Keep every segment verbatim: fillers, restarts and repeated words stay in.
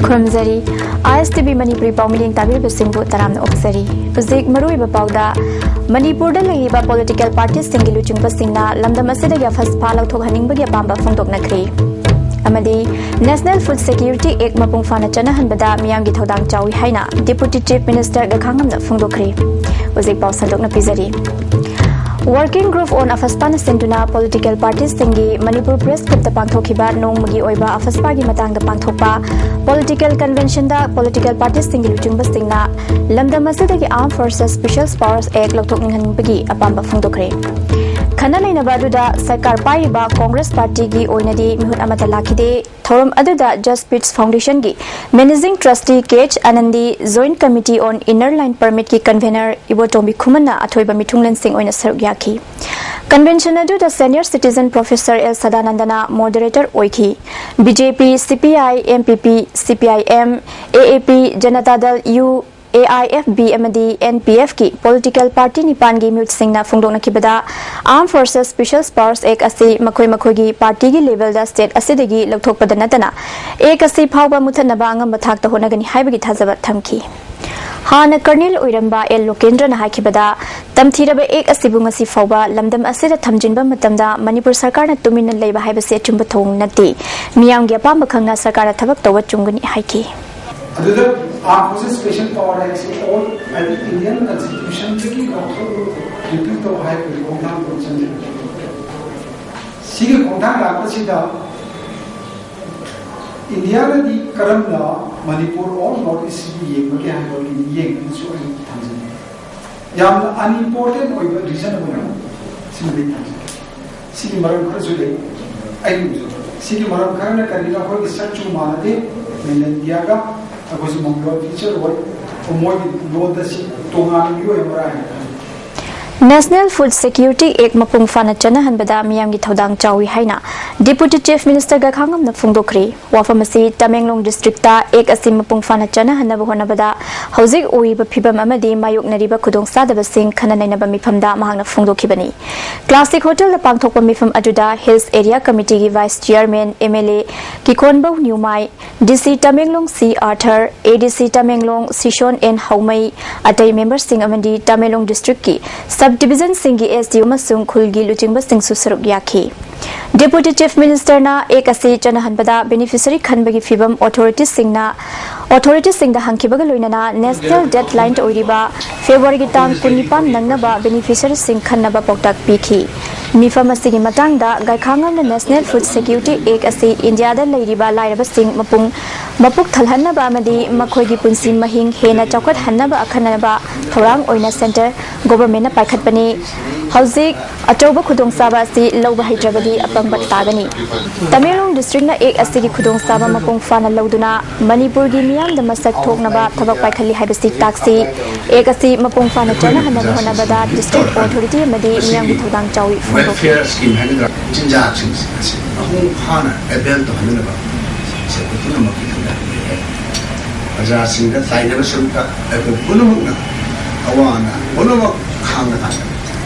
ꯈꯨꯔꯨꯝꯖꯔꯤ꯫ ꯑꯥꯏ ꯑꯦꯁ T V Manipuri ꯄꯥꯎ ꯃꯤꯠꯌꯦꯡ ꯇꯥꯕꯤꯔꯤꯕꯁꯤꯡꯕꯨ ꯇꯔꯥꯝꯅ ꯑꯣꯛꯆꯔꯤ꯫ ꯍꯧꯖꯤꯛ ꯃꯔꯨꯑꯣꯏꯕ ꯄꯥꯎꯗ, ꯃꯅꯤꯄꯨꯔꯗ ꯂꯩꯔꯤꯕ ꯄꯣꯂꯤꯇꯤꯀꯦꯜ ꯄꯥꯔꯇꯤꯁꯤꯡꯒꯤ ꯂꯨꯆꯤꯡꯕꯁꯤꯡꯅ ꯂꯝꯗꯝ ꯑꯁꯤꯗꯒꯤ ꯑꯐꯁ ꯐꯥ ꯂꯧꯊꯣꯛꯍꯟꯅꯤꯡꯕꯒꯤ ꯑꯄꯥꯝꯕ ꯐꯣꯡꯗꯣꯛꯅꯈ꯭ꯔꯤ꯫ ꯑꯃꯗꯤ National Food Security Act ꯃꯄꯨꯡ ꯐꯥꯅ ꯆꯠꯅꯍꯟꯕꯗ ꯃꯤꯌꯥꯝꯒꯤ ꯊꯧꯗꯥꯡ ꯆꯥꯎꯏ ꯍꯥꯏꯅ Deputy Chief Minister ꯒꯈꯥꯡꯉꯝꯅ ꯐꯣꯡꯗꯣꯛꯈ꯭ꯔꯤ꯫ ꯍꯧꯖꯤꯛ ꯄꯥꯎ ꯁꯟꯗꯣꯛꯅ ꯄꯤꯖꯔꯤ꯫ Working Group on ꯑꯐꯁꯄꯥꯅ ꯁꯤꯟꯗꯨꯅ ꯄꯣꯂꯤꯇꯤꯀꯦꯜ ꯄꯥꯔꯇꯤꯁꯤꯡꯒꯤ ꯃꯅꯤꯄꯨꯔ ꯄ꯭ꯔꯦꯁ ꯀ꯭ꯂꯕꯇ ꯄꯥꯡꯊꯣꯛꯈꯤꯕ ꯅꯣꯡꯃꯒꯤ ꯑꯣꯏꯕ ꯑꯐꯁꯄꯥꯒꯤ ꯃꯇꯥꯡꯗ ꯄꯥꯡꯊꯣꯛꯄ ꯄꯣꯂꯤꯇꯤꯀꯦꯜ ꯀꯟꯚꯦꯟꯁꯟꯗ ꯄꯣꯂꯤꯇꯤꯀꯦꯜ ꯄꯥꯔꯇꯤꯁꯤꯡꯒꯤ ꯂꯨꯆꯤꯡꯕꯁꯤꯡꯅ ꯂꯝꯗꯝ ꯑꯁꯤꯗꯒꯤ Armed Forces Special Powers Act ꯂꯧꯊꯣꯛꯅꯤꯡꯍꯟꯕꯒꯤ ꯑꯄꯥꯝꯕ ꯐꯣꯡꯗꯣꯛꯈ꯭ꯔꯦ꯫ ꯈꯟꯅ ꯅꯩꯅꯕ ꯑꯗꯨꯗ ꯁꯔꯀꯥꯔ ꯄꯥꯏꯔꯤꯕ ꯀꯣꯡꯒ꯭ꯔꯦꯁ ꯄꯥꯔꯇꯤꯒꯤ ꯑꯣꯏꯅꯗꯤ ꯃꯤꯍꯨꯠ ꯑꯃꯠꯇ ꯂꯥꯛꯈꯤꯗꯦ꯫ ꯊꯧꯔꯝ ꯑꯗꯨꯗ Just Pits Foundation ꯒꯤ Managing Trustee K H Anandi, Joint Committee on Inner Line Permit ꯀꯤ convener ꯏꯕꯣꯇꯣꯝꯕꯤ ꯈꯨꯃꯟꯅ ꯑꯊꯣꯏꯕ ꯃꯤꯊꯨꯡꯂꯦꯟꯁꯤꯡ ꯑꯣꯏꯅ ꯁꯔꯨꯛ ꯌꯥꯈꯤ꯫ ꯀꯟꯚꯦꯟꯁꯟ ꯑꯗꯨꯗ senior citizen professor ꯑꯦꯜ ꯁꯗꯥꯅꯟꯗꯅ moderator ꯑꯣꯏꯈꯤ꯫ B J P, C P I, M P P, C P I M, A A P, Janata Dal U, A I F B ꯑꯃꯗꯤ ꯑꯦꯟ ꯄꯤ ꯑꯦꯐ ꯀꯤ ꯄꯣꯂꯤꯇꯤꯀꯦꯜ ꯄꯥꯔꯇꯤ ꯅꯤꯄꯥꯟꯒꯤ ꯃꯤꯍꯨꯠꯁꯤꯡꯅ ꯐꯣꯡꯗꯣꯛꯅꯈꯤꯕꯗ, Armed Forces Special Powers Act ꯑꯁꯤ ꯃꯈꯣꯏ ꯃꯈꯣꯏꯒꯤ ꯄꯥꯔꯇꯤꯒꯤ ꯂꯦꯚꯦꯜꯗ state ꯑꯁꯤꯗꯒꯤ ꯂꯧꯊꯣꯛꯄꯗ ꯅꯠꯇꯅ, ꯑꯦꯛ ꯑꯁꯤ ꯐꯥꯎꯕ ꯃꯨꯊꯠꯅꯕ ꯑꯉꯝꯕ ꯊꯥꯛꯇ ꯍꯣꯠꯅꯒꯅꯤ ꯍꯥꯏꯕꯒꯤ ꯊꯥꯖꯕ ꯊꯝꯈꯤ꯫ ꯍꯥꯟꯅ ꯀꯔꯅꯦꯜ ꯑꯣꯏꯔꯝꯕ ꯑꯦꯜ ꯂꯣꯀꯦꯟꯗ꯭ꯔꯅ ꯍꯥꯏꯈꯤꯕꯗ, ꯇꯝꯊꯤꯔꯕ ꯑꯦꯛ ꯑꯁꯤꯕꯨ ꯉꯁꯤ ꯐꯥꯎꯕ ꯂꯝꯗꯝ ꯑꯁꯤꯗ ꯊꯝꯖꯤꯟꯕ ꯃꯇꯝꯗ ꯃꯅꯤꯄꯨꯔ ꯁꯔꯀꯥꯔꯅ ꯇꯨꯃꯤꯟꯅ ꯂꯩꯕ ꯍꯥꯏꯕꯁꯤ ꯑꯆꯨꯝꯕ ꯊꯧꯑꯣꯡ ꯅꯠꯇꯦ꯫ ꯃꯤꯌꯥꯝꯒꯤ ꯑꯄꯥꯝꯕ ꯈꯪꯅ ꯁꯔꯀꯥꯔꯅ ꯊꯕꯛ ꯇꯧꯕ ꯆꯨꯝꯒꯅꯤ ꯍꯥꯏꯈꯤ꯫ ꯑꯗꯨꯗ Armed Forces Special Power Act ꯁꯤ all ꯍꯥꯏꯗꯤ Indian Constitution ꯗꯒꯤ ꯂꯧꯊꯣꯛꯎ, repeal ꯇꯧ ꯍꯥꯏꯕꯒꯤ ꯈꯣꯡꯊꯥꯡ ꯑꯃ ꯆꯪꯖꯩ꯫ ꯁꯤꯒꯤ ꯈꯣꯡꯊꯥꯡ ꯂꯥꯛꯄꯁꯤꯗ ꯏꯟꯗꯤꯌꯥꯅꯗꯤ ꯀꯔꯝꯅ ꯃꯅꯤꯄꯨꯔ or North East ꯁꯤꯕꯨ ꯌꯦꯡꯕꯒꯦ ꯍꯥꯏꯕꯒꯤ ꯃꯤꯠꯌꯦꯡ ꯑꯃꯁꯨ ꯑꯩ ꯊꯝꯖꯅꯤꯡꯉꯤ꯫ ꯌꯥꯝꯅ unimportant ꯑꯣꯏꯕ reason ꯑꯃ ꯂꯩ꯫ ꯁꯤꯃꯗꯤ ꯊꯝꯖꯒꯦ꯫ ꯁꯤꯒꯤ ꯃꯔꯝ ꯈꯔꯁꯨ ꯂꯩ꯫ ꯑꯩꯅ ꯎꯖꯕ꯫ ꯁꯤꯒꯤ ꯃꯔꯝ ꯈꯔꯅ ꯀꯔꯤꯅꯣ, ꯑꯩꯈꯣꯏꯒꯤ ꯁꯛꯆꯨ ꯃꯥꯟꯅꯗꯦ, mainland ꯏꯟꯗꯤꯌꯥꯒ꯫ ꯑꯩꯈꯣꯏꯁꯨ ꯃꯪꯒꯣꯂꯤꯌꯥ feature ꯑꯣꯏ꯫ ꯃꯣꯏꯒꯤ ꯂꯣꯟꯗ ꯁꯤ ꯇꯣꯉꯥꯟꯅ ꯃꯤꯑꯣꯏ ꯑꯃꯔꯥ ꯍꯥꯏꯅ ꯈꯜꯂꯤ꯫ National Food Security Act ꯃꯄꯨꯡ ꯐꯥꯅ ꯆꯠꯅꯍꯟꯕꯗ ꯃꯤꯌꯥꯝꯒꯤ ꯊꯧꯗꯥꯡ ꯆꯥꯎꯏ ꯍꯥꯏꯅ Deputy Chief Minister ꯒꯥꯏꯈꯥꯉꯝꯅ ꯐꯣꯡꯗꯣꯛꯈ꯭ꯔꯤ꯫ ꯋꯥꯐꯝ ꯑꯁꯤ ꯇꯃꯦꯡꯂꯣꯡ district ꯇ ꯑꯦꯛ ꯑꯁꯤ ꯃꯄꯨꯡ ꯐꯥꯅ ꯆꯠꯅꯍꯟꯅꯕ ꯍꯣꯠꯅꯕꯗ ꯍꯧꯖꯤꯛ ꯑꯣꯏꯔꯤꯕ ꯐꯤꯕꯝ ꯑꯃꯗꯤ ꯃꯥꯌꯣꯛꯅꯔꯤꯕ ꯈꯨꯗꯣꯡꯆꯥꯗꯕꯁꯤꯡ ꯈꯟꯅ ꯅꯩꯅꯕ ꯃꯤꯐꯝꯗ ꯃꯍꯥꯛꯅ ꯐꯣꯡꯗꯣꯛꯈꯤꯕꯅꯤ꯫ Classic Hotel ꯗ ꯄꯥꯡꯊꯣꯛꯄ ꯃꯤꯐꯝ ꯑꯗꯨꯗ Hills Area Committee ꯒꯤ Vice Chairman M L A Kikhonbou Newmai, D C Tamenglong C Arthur, A D C Tamenglong Sishon N Houmei, ꯑꯇꯩ member ꯁꯤꯡ ꯑꯃꯗꯤ ꯇꯃꯦꯡꯂꯣꯡ district ꯀꯤ sub division ꯁꯤꯡꯒꯤ S D O ꯑꯃꯁꯨꯡ ꯈꯨꯜꯒꯤ ꯂꯨꯆꯤꯡꯕꯁꯤꯡꯁꯨ ꯁꯔꯨꯛ ꯌꯥꯈꯤ꯫ Deputy Chief Minister ꯅ ꯑꯦꯛ ꯑꯁꯤ ꯆꯠꯅꯍꯟꯕꯗ beneficiary ꯈꯟꯕꯒꯤ ꯐꯤꯕꯝ authority ꯁꯤꯡꯅ, authority ꯁꯤꯡꯗ ꯍꯪꯈꯤꯕꯒ ꯂꯣꯏꯅꯅ national deadline ꯑꯣꯏꯔꯤꯕ February ꯒꯤ ꯇꯥꯡ ꯀꯨꯟꯅꯤꯄꯥꯟ ꯅꯪꯅꯕ beneficiary ꯁꯤꯡ ꯈꯟꯅꯕ ꯄꯥꯎꯇꯥꯛ ꯄꯤꯈꯤ꯫ ꯃꯤꯐꯝ ꯑꯁꯤꯒꯤ ꯃꯇꯥꯡꯗ ꯒꯥꯏꯈꯥꯉꯝꯅ National Food Security Act ꯑꯁꯤ ꯏꯟꯗꯤꯌꯥꯗ ꯂꯩꯔꯤꯕ ꯂꯥꯏꯔꯕꯁꯤꯡ ꯃꯄꯨꯡ, ꯃꯄꯨꯛ ꯊꯜꯍꯟꯅꯕ ꯑꯃꯗꯤ ꯃꯈꯣꯏꯒꯤ ꯄꯨꯟꯁꯤ ꯃꯍꯤꯡ ꯍꯦꯟꯅ ꯆꯥꯎꯈꯠꯍꯟꯅꯕ ꯑꯈꯟꯅꯕ ꯊꯧꯔꯥꯡ ꯑꯣꯏꯅ centre government ꯅ ꯄꯥꯏꯈꯠꯄꯅꯤ꯫ ꯍꯧꯖꯤꯛ ꯑꯆꯧꯕ ꯈꯨꯗꯣꯡꯆꯥꯕ ꯑꯁꯤ ꯂꯧꯕ ꯍꯩꯇ꯭ꯔꯕꯗꯤ ꯑꯄꯪꯕ ꯇꯥꯒꯅꯤ꯫ ꯇꯃꯦꯡꯂꯣꯡ district ꯅ ꯑꯦꯛ ꯑꯁꯤꯒꯤ ꯈꯨꯗꯣꯡꯆꯥꯕ ꯃꯄꯨꯡ ꯐꯥꯅ ꯂꯧꯗꯨꯅ ꯃꯅꯤꯄꯨꯔꯒꯤ ꯃꯤꯌꯥꯝꯗ ꯃꯁꯛ ꯊꯣꯛꯅꯕ ꯊꯕꯛ ꯄꯥꯏꯈꯠꯂꯤ ꯍꯥꯏꯕꯁꯤ ꯇꯥꯛꯁꯤ꯫ ꯑꯦꯛ ꯑꯁꯤ ꯃꯄꯨꯡ ꯐꯥꯅ ꯆꯠꯅꯍꯟꯅꯕ ꯍꯣꯠꯅꯕꯗ district authority ꯑꯃꯗꯤ ꯃꯤꯌꯥꯝꯒꯤ ꯊꯧꯗꯥꯡ ꯆꯥꯎꯏ ꯐꯣꯡꯗꯣꯛꯈꯤ꯫ Welfare scheme ꯍꯥꯏꯒꯗ꯭ꯔꯥ, ꯆꯤꯟꯖꯥꯛꯁꯤꯡꯁꯦ ꯑꯁꯤ ꯃꯄꯨꯡ ꯐꯥꯅ avail ꯇꯧꯍꯟꯅꯕ ꯁꯦ ꯑꯩꯈꯣꯏ ꯄꯨꯝꯅꯃꯛꯀꯤ ꯊꯧꯗꯥꯡ ꯂꯩꯔꯦ꯫ ꯄ꯭ꯔꯖꯥꯁꯤꯡꯗ ꯇꯥꯏꯅꯕ ꯁꯔꯨꯛꯇ ꯑꯩꯈꯣꯏ ꯄꯨꯝꯅꯃꯛꯅ ꯑꯋꯥ ꯑꯅꯥ ꯄꯨꯝꯅꯃꯛ ꯈꯥꯡꯅ ꯊꯥꯡꯅ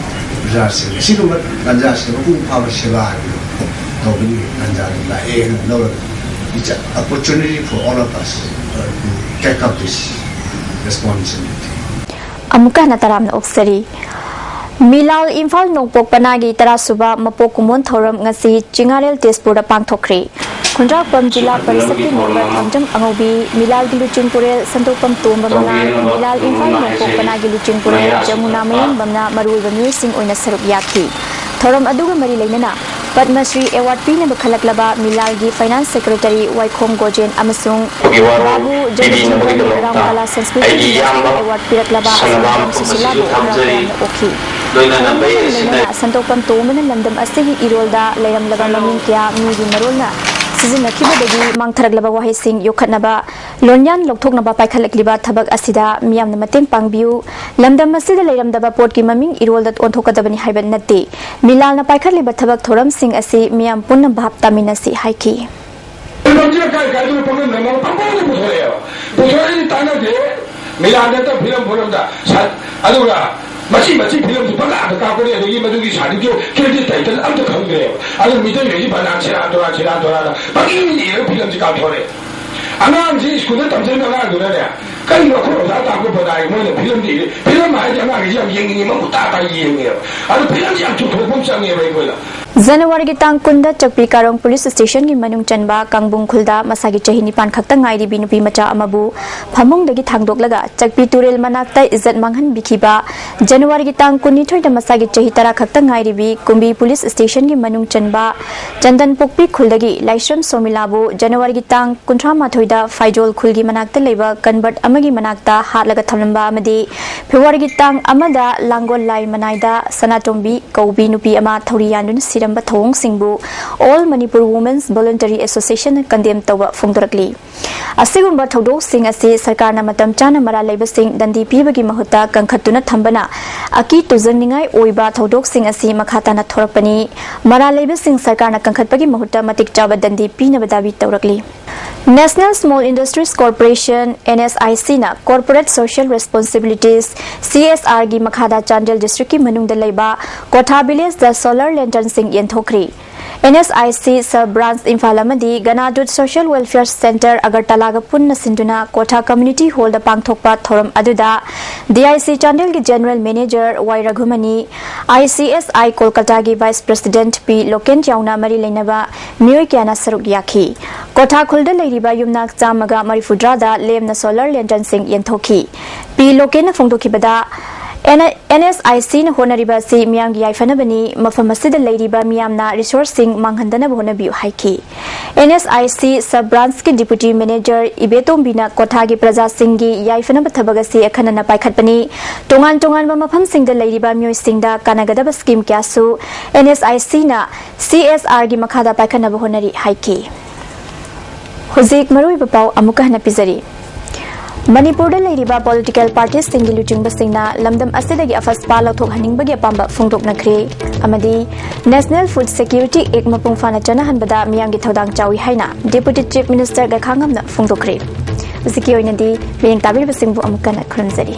ꯄ꯭ꯔꯖꯥꯁꯤꯡ ꯑꯁꯤꯒꯨꯝꯕ ꯇꯥꯟꯖꯥꯁꯤꯗ ꯃꯄꯨꯡ ꯐꯥꯕ ꯁꯦꯕꯥ ꯍꯥꯏꯕꯗꯨ ꯇꯧꯕꯒꯤ ꯇꯥꯟꯖꯥꯗꯨ ꯂꯥꯛꯑꯦ ꯍꯥꯏꯅ ꯂꯧꯔꯒ, it's an opportunity for all of us, uh, to take up this responsibility. ꯑꯃꯨꯛꯀ ꯍꯟꯅ ꯇꯔꯥꯝꯅ ꯑꯣꯛꯆꯔꯤ꯫ ꯃꯤꯂꯥꯜ ꯏꯝꯐꯥꯜ ꯅꯣꯡꯄꯣꯛ ꯄꯅꯥꯒꯤ ꯇꯔꯥꯁꯨꯕ ꯃꯄꯣꯛ ꯀꯨꯝꯑꯣꯟ ꯊꯧꯔꯝ ꯉꯁꯤ ꯆꯤꯉꯥꯔꯦꯜ ꯇꯦꯖꯄꯨꯔꯗ ꯄꯥꯡꯊꯣꯛꯈ꯭ꯔꯦ꯫ ꯈꯨꯟꯗ꯭ꯔꯥꯛꯄꯝ ꯖꯤꯂꯥ ꯄꯔꯤꯁꯠꯀꯤ member ꯊꯥꯡꯖꯝ ꯑꯉꯧꯕꯤ, ꯃꯤꯂꯥꯜꯒꯤ ꯂꯨꯆꯤꯡ ꯄꯨꯔꯦꯜ ꯁꯟꯇꯣꯛꯄꯝ ꯇꯣꯝꯕ ꯃꯉꯥ, ꯃꯤꯂꯥꯜ ꯏꯝꯐꯥꯜ ꯅꯣꯡꯄꯣꯛ ꯄꯅꯥꯒꯤ ꯂꯨꯆꯤꯡ ꯄꯨꯔꯦꯜ ꯖꯃꯨꯅꯥ ꯃꯌꯨꯝꯕꯝꯅ ꯃꯔꯨꯑꯣꯏꯕ ꯃꯤꯑꯣꯏꯁꯤꯡ ꯑꯣꯏꯅ ꯁꯔꯨꯛ ꯌꯥꯈꯤ꯫ ꯊꯧꯔꯝ ꯑꯗꯨꯒ ꯃꯔꯤ ꯂꯩꯅꯅ ꯄꯗꯃ ꯁ꯭ꯔꯤ award ꯄꯤꯅꯕ ꯈꯜꯂꯛꯂꯕ ꯃꯤꯂꯥꯜꯒꯤ finance secretary ꯋꯥꯏꯈꯣꯡ ꯒꯣꯖꯦꯟ ꯑꯃꯁꯨꯡ ꯕꯥꯕꯨ ꯖꯒꯖꯤꯕꯟ ꯔꯥꯝꯀꯂꯥ ꯁꯪꯁꯀ꯭ꯔꯤꯇꯤ ꯕꯤꯀꯥꯁ ꯑꯦꯋꯥꯔꯗ ꯄꯤꯔꯛꯂꯕ ꯑꯁꯣꯝ ꯁꯨꯁꯤꯂꯥꯕꯨ ꯍꯔꯥꯎ ꯇꯌꯥꯝꯅ ꯑꯣꯛꯈꯤ꯫ ꯂꯣꯏꯅꯅ ꯁꯟꯗꯣꯛꯄꯝ ꯇꯣꯝꯕꯅ ꯂꯝꯗꯝ ꯑꯁꯤꯒꯤ ꯏꯔꯣꯜꯗ ꯂꯩꯔꯝꯂꯕ ꯃꯃꯤꯡ ꯀꯌꯥ ꯃꯤꯒꯤ ꯃꯔꯣꯜꯅ ꯁꯤꯖꯤꯟꯅꯈꯤꯕꯗꯒꯤ ꯃꯥꯡꯊꯔꯛꯂꯕ ꯋꯥꯍꯩꯁꯤꯡ ꯌꯣꯛꯈꯠꯅꯕ ꯂꯣꯟꯌꯥꯟ ꯂꯧꯊꯣꯛꯅꯕ ꯄꯥꯏꯈꯠꯂꯛꯂꯤꯕ ꯊꯕꯛ ꯑꯁꯤꯗ ꯃꯤꯌꯥꯝꯅ ꯃꯇꯦꯡ ꯄꯥꯡꯕꯤꯌꯨ꯫ ꯂꯝꯗꯝ ꯑꯁꯤꯗ ꯂꯩꯔꯝꯗꯕ ꯄꯣꯠꯀꯤ ꯃꯃꯤꯡ ꯏꯔꯣꯜꯗ ꯑꯣꯟꯊꯣꯛꯀꯗꯕꯅꯤ ꯍꯥꯏꯕ ꯅꯠꯇꯦ꯫ ꯃꯤꯂꯥꯜꯅ ꯄꯥꯏꯈꯠꯂꯤꯕ ꯊꯕꯛ ꯊꯧꯔꯝꯁꯤꯡ ꯑꯁꯤ ꯃꯤꯌꯥꯝ ꯄꯨꯟꯅ ꯚꯥꯞ ꯇꯥꯃꯤꯟꯅꯁꯤ ꯍꯥꯏꯈꯤ꯫ ꯐꯤꯂꯝꯁꯤꯅ ꯀꯥꯏ ꯀꯥꯏꯗꯅꯣ ꯄꯪꯅꯝꯅ ꯅꯝꯃꯒ ꯄꯪꯄꯨꯗ ꯄꯨꯊꯣꯔꯛꯑꯦꯕ꯫ ꯄꯨꯊꯣꯔꯛꯏ ꯇꯥꯟꯅꯗꯦ꯫ ꯃꯤꯂꯥꯟ ꯅꯠꯇ ꯐꯤꯂꯝ ꯐꯣꯂꯝꯗ ꯁꯠ-, ꯑꯗꯨꯒ ꯃꯆꯤ ꯃꯆꯤ ꯐꯤꯂꯝꯁꯤ ꯄꯪꯀꯥꯞꯇ ꯀꯥꯞꯀꯅꯤ꯫ ꯑꯗꯒꯤ ꯃꯗꯨꯒꯤ ꯁꯥꯔꯇꯤꯐꯤꯀꯦꯠ, ꯀ꯭ꯔꯦꯗꯤꯠ ꯇꯥꯏꯇꯜ ꯑꯝꯇ ꯈꯪꯗ꯭ꯔꯦꯕ꯫ ꯑꯗꯨ ꯃꯤꯇꯩ ꯂꯩꯁꯤ ꯕꯅꯥꯟ ꯁꯦꯔꯥꯟ ꯇꯨꯔꯥꯟ, ꯁꯦꯔꯥꯟ ꯇꯨꯔꯥꯟꯅ ꯄꯪꯏ ꯏꯔꯒ ꯐꯤꯂꯝꯁꯤ ꯀꯥꯞꯊꯣꯔꯛꯑꯦ꯫ ꯑꯉꯥꯡꯁꯤ ꯁ꯭ꯀꯨꯜꯗ ꯇꯝꯖꯔꯤꯕ ꯑꯉꯥꯡꯗꯨꯅꯅꯦ, ꯀꯩꯅꯣ ꯑꯩꯈꯣꯏ ꯑꯣꯖꯥ ꯇꯥꯛꯄ ꯕꯅꯥꯟꯒꯤ ꯃꯣꯏꯅ ꯐꯤꯂꯝꯗꯤ ꯏꯔꯦ꯫ ꯐꯤꯂꯝ ꯍꯥꯏꯗꯤ ꯑꯉꯥꯡꯒꯤꯁꯤ ꯌꯥꯝ ꯌꯦꯡꯅꯤꯡꯉꯤ, ꯃꯃꯨꯠ ꯇꯥ ꯇꯥ ꯌꯦꯡꯉꯦꯕ꯫ ꯑꯗꯨ ꯐꯤꯂꯝꯁꯤ ꯌꯥꯝ ꯆꯨꯝꯊꯣꯛꯄ ꯑꯃ ꯆꯪꯉꯦꯕ ꯑꯩꯈꯣꯏꯅ꯫ ꯖꯅꯋꯥꯔꯤꯒꯤ ꯇꯥꯡ ꯀꯨꯟꯗ ꯆꯛꯄꯤ ꯀꯥꯔꯣꯡ ꯄꯨꯂꯤꯁ ꯁ꯭ꯇꯦꯁꯟꯒꯤ ꯃꯅꯨꯡ ꯆꯟꯕ ꯀꯥꯡꯕꯨꯡ ꯈꯨꯜꯗ ꯃꯁꯥꯒꯤ ꯆꯍꯤ ꯅꯤꯄꯥꯟ ꯈꯛꯇ ꯉꯥꯏꯔꯤꯕꯤ ꯅꯨꯄꯤ ꯃꯆꯥ ꯑꯃꯕꯨ ꯐꯃꯨꯡꯗꯒꯤ ꯊꯥꯡꯗꯣꯛꯂꯒ ꯆꯛꯄꯤ ꯇꯨꯔꯦꯜ ꯃꯅꯥꯛꯇ ꯏꯖꯠ ꯃꯥꯡꯍꯟꯕꯤꯈꯤꯕ ꯖꯅꯋꯥꯔꯤꯒꯤ ꯇꯥꯡ ꯀꯨꯟꯅꯤꯊꯣꯏꯗ ꯃꯁꯥꯒꯤ ꯆꯍꯤ ꯇꯔꯥ ꯈꯛꯇ ꯉꯥꯏꯔꯤꯕꯤ ꯀꯨꯝꯕꯤ ꯄꯨꯂꯤꯁ ꯁ꯭ꯇꯦꯁꯟꯒꯤ ꯃꯅꯨꯡ ꯆꯟꯕ ꯆꯟꯗꯟꯄꯣꯛꯄꯤ ꯈꯨꯜꯗꯒꯤ ꯂꯥꯏꯁ꯭ꯔꯝ ꯁꯣꯃꯤꯂꯥꯕꯨ ꯖꯅꯋꯥꯔꯤꯒꯤ ꯇꯥꯡ ꯀꯨꯟꯊ꯭ꯔꯥ ꯃꯥꯊꯣꯏꯗ ꯐꯥꯏꯖꯣꯜ ꯈꯨꯜꯒꯤ ꯃꯅꯥꯛꯇ ꯂꯩꯕ ꯀꯟꯕꯔꯠ ꯑꯃꯒꯤ ꯃꯅꯥꯛꯇ ꯍꯥꯠꯂꯒ ꯊꯝꯂꯝꯕ ꯑꯃꯗꯤ ꯐꯦꯕ꯭ꯔꯨꯋꯥꯔꯤꯒꯤ ꯇꯥꯡ ꯑꯃꯗ ꯂꯥꯡꯒꯣꯜ ꯂꯥꯏ ꯃꯅꯥꯏꯗ ꯁꯅꯥꯇꯣꯝꯕꯤ ꯀꯧꯕꯤ ꯅꯨꯄꯤ ꯑꯃ ꯊꯧꯔꯤ ꯌꯥꯟꯗꯨꯅ ꯁꯤꯔꯝꯕ ꯊꯧꯑꯣꯡꯁꯤꯡꯕꯨ All Manipur Women's Voluntary Association ꯅ ꯀꯟꯗꯦꯝ ꯇꯧꯕ ꯐꯣꯡꯗꯣꯔꯛꯂꯤ꯫ ꯑꯁꯤꯒꯨꯝꯕ ꯊꯧꯗꯣꯛꯁꯤꯡ ꯑꯁꯤ ꯁꯔꯀꯥꯔꯅ ꯃꯇꯝ ꯆꯥꯅ ꯃꯔꯥꯜ ꯂꯩꯕꯁꯤꯡ ꯗꯟꯗꯤ ꯄꯤꯕꯒꯤ ꯃꯍꯨꯠꯇ ꯀꯟꯈꯠꯇꯨꯅ ꯊꯝꯕꯅ ꯑꯀꯤ ꯇꯨꯖꯅꯤꯡꯉꯥꯏ ꯑꯣꯏꯕ ꯊꯧꯗꯣꯛꯁꯤꯡ ꯑꯁꯤ ꯃꯈꯥ ꯇꯥꯅ ꯊꯣꯔꯛꯄꯅꯤ꯫ ꯃꯔꯥꯜ ꯂꯩꯕꯁꯤꯡ ꯁꯔꯀꯥꯔꯅ ꯀꯟꯈꯠꯄꯒꯤ ꯃꯍꯨꯠꯇ ꯃꯇꯤꯛ ꯆꯥꯕ ꯗꯟꯗꯤ ꯄꯤꯅꯕ Dhabi ꯇꯧꯔꯛꯂꯤ꯫ National Small Industries Corporation, N S I C ꯅ Corporate Social Responsibilities, C S R ꯒꯤ ꯃꯈꯥꯗ ꯆꯥꯟꯗꯦꯜ ꯗꯤꯁꯇ꯭ꯔꯤꯛꯀꯤ ꯃꯅꯨꯡꯗ ꯂꯩꯕ ꯀꯣꯊꯥ ꯚꯤꯂꯦꯖꯇ solar lantern ꯁꯤꯡ ꯌꯦꯟꯊꯣꯛꯈ꯭ꯔꯤ꯫ N S I C sub branch Imphal ꯑꯃꯗꯤ ꯒꯅꯥꯗꯨꯠ Social Welfare Centre ꯑꯒꯔꯇꯂꯥꯒ ꯄꯨꯟꯅ ꯁꯤꯟꯗꯨꯅ ꯀꯣꯊꯥ Community Hall ꯗ ꯄꯥꯡꯊꯣꯛꯄ ꯊꯧꯔꯝ ꯑꯗꯨꯗ D I C ꯆꯥꯟꯗꯦꯜꯒꯤ General Manager Y Raghumani, I C S I ꯀꯣꯜꯀꯇꯥꯒꯤ Vice President P local ꯌꯥꯎꯅ ꯃꯔꯤ ꯂꯩꯅꯕ ꯃꯤꯑꯣꯏ ꯀꯌꯥꯅ ꯁꯔꯨꯛ ꯌꯥꯈꯤ꯫ ꯀꯣꯊꯥ ꯈꯨꯜꯗ ꯂꯩꯔꯤꯕ ꯌꯨꯝꯅꯥꯛ ꯆꯥꯝꯃꯒ ꯃꯔꯤꯐꯨꯇꯔꯥꯗ ꯂꯦꯝꯅ solar lantern ꯁꯤꯡ ꯌꯦꯟꯊꯣꯛꯈꯤ꯫ ꯄꯤ ꯂꯣꯀꯦꯟꯅ ꯐꯣꯡꯗꯣꯛꯈꯤꯕꯗ, N-, N S I C ꯅ ꯍꯣꯠꯅꯔꯤꯕ ꯑꯁꯤ ꯃꯤꯌꯥꯝꯒꯤ ꯌꯥꯏꯐꯅꯕꯅꯤ꯫ ꯃꯐꯝ ꯑꯁꯤꯗ ꯂꯩꯔꯤꯕ ꯃꯤꯌꯥꯝꯅ resource ꯁꯤꯡ ꯃꯥꯡꯍꯟꯗꯅꯕ ꯍꯣꯠꯅꯕꯤꯌꯨ ꯍꯥꯏꯈꯤ꯫ N S I C sub branch ꯀꯤ Deputy Manager ꯏꯕꯦꯇꯣꯝꯕꯤꯅ ꯀꯣꯊꯥꯒꯤ ꯄ꯭ꯔꯖꯥꯁꯤꯡꯒꯤ ꯌꯥꯏꯐꯅꯕ ꯊꯕꯛ ꯑꯁꯤ ꯑꯈꯟꯅꯅ ꯄꯥꯏꯈꯠꯄꯅꯤ꯫ ꯇꯣꯉꯥꯟ ꯇꯣꯉꯥꯟꯕ ꯃꯐꯝꯁꯤꯡꯗ ꯂꯩꯔꯤꯕ ꯃꯤꯑꯣꯏꯁꯤꯡꯗ ꯀꯥꯟꯅꯒꯗꯕ scheme ꯀꯌꯥꯁꯨ N S I C ꯅ C S R ꯒꯤ ꯃꯈꯥꯗ ꯄꯥꯏꯈꯠꯅꯕ ꯍꯣꯠꯅꯔꯤ ꯍꯥꯏꯈꯤ꯫ ꯍꯧꯖꯤꯛ ꯃꯔꯨꯑꯣꯏꯕ ꯄꯥꯎ ꯑꯃꯨꯛꯀ ꯍꯟꯅ ꯄꯤꯖꯔꯤ꯫ ꯃꯅꯤꯄꯨꯔꯗ ꯂꯩꯔꯤꯕ ꯄꯣꯂꯤꯇꯤꯀꯦꯜ ꯄꯥꯔꯇꯤꯁꯤꯡꯒꯤ ꯂꯨꯆꯤꯡꯕꯁꯤꯡꯅ ꯂꯝꯗꯝ ꯑꯁꯤꯗꯒꯤ ꯑꯐꯁꯄꯥ ꯂꯧꯊꯣꯛꯍꯟꯅꯤꯡꯕꯒꯤ ꯑꯄꯥꯝꯕ ꯐꯣꯡꯗꯣꯛꯅꯈ꯭ꯔꯦ ꯑꯃꯗꯤ National Food Security Act ꯃꯄꯨꯡ ꯐꯥꯅ ꯆꯠꯅꯍꯟꯕꯗ ꯃꯤꯌꯥꯝꯒꯤ ꯊꯧꯗꯥꯡ ꯆꯥꯎꯏ ꯍꯥꯏꯅ Deputy Chief Minister ꯒꯩꯈꯥꯉꯝꯅ ꯐꯣꯡꯗꯣꯛꯈ꯭ꯔꯦ꯫ ꯍꯧꯖꯤꯛꯀꯤ ꯑꯣꯏꯅꯗꯤ ꯃꯤꯠꯌꯦꯡ ꯇꯥꯕꯤꯔꯤꯕꯁꯤꯡꯕꯨ ꯑꯃꯨꯛ ꯍꯟꯅ ꯈꯨꯔꯨꯝꯖꯔꯤ꯫